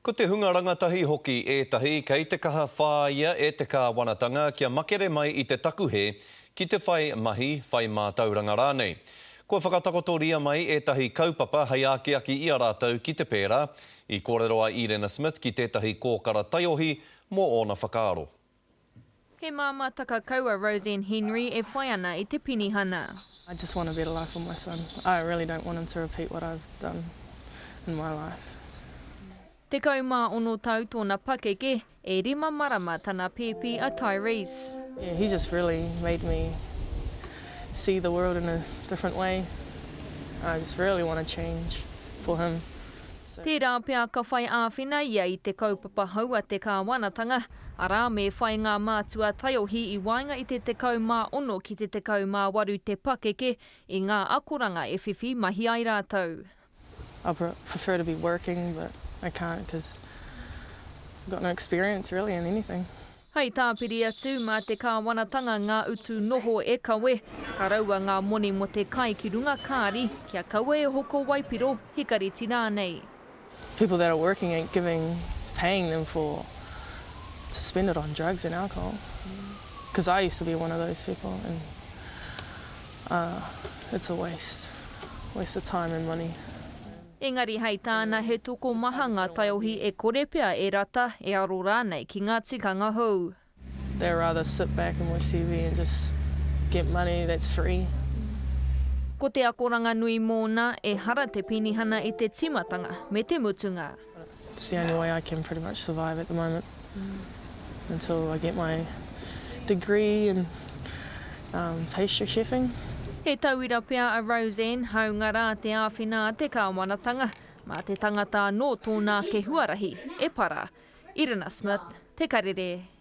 Ko te hunga rangatahi hoki ētahi kei te kaha whāia e te kāwanatanga kia makere mai i te takuhe ki te whai mahi, whai mātauranga rānei. Kua whakatakotoria mai ētahi kaupapa hei akiaki i a rātou ki te pērā. I kōrero a Īrena Smith ki tētahi kōkara taiohi mō ōna whakaaro. He māmā takakau a Roseanne Henry e whai ana i te penihana. I just want a better life for my son. I really don't want him to repeat what I've done in my life. 16 tau tōna pakeke, e rima marama tana pēpi a Tyrese. Yeah, he just really made me see the world in a different way. I just really want to change for him. Tērā pea ka whai āwhina ia i te kaupapa hou a te kāwanatanga, Arā, me whai ngā mātua taiohi i waenga i te 16 ki te 18 te pakeke i ngā akoranga e whiwhi mahi ai rātou. I prefer to be working but I can't cause I've got no experience really in anything. Hei tāpiri atu, mā te kāwanatanga ngā utu noho e kawe, ka raua ngā moni mō te kai ki runga kāri kia kaua e hoko waipiro, hikareti rānei. People that are working ain't giving, paying them for to spend it on drugs and alcohol cause I used to be one of those people and uh it's a waste, waste of time and money. Engari hei tāna he tokomaha ngā taiohi e kore pea e rata, e aro rānei ki ngā tikanga hou. They rather sit back and watch TV and just get money that's free. Ko te akoranga nui mōna, ehara te penihana i te tīmatanga me te mutunga. It's the only way I can pretty much survive at the moment until I get my degree in pastry chefing. He tauira pea a Roseanne, hāunga rā te āwhina a te kāwanatanga, mā te tangata anō tōna ake huarahi e para. Irina Smith, Te Karere.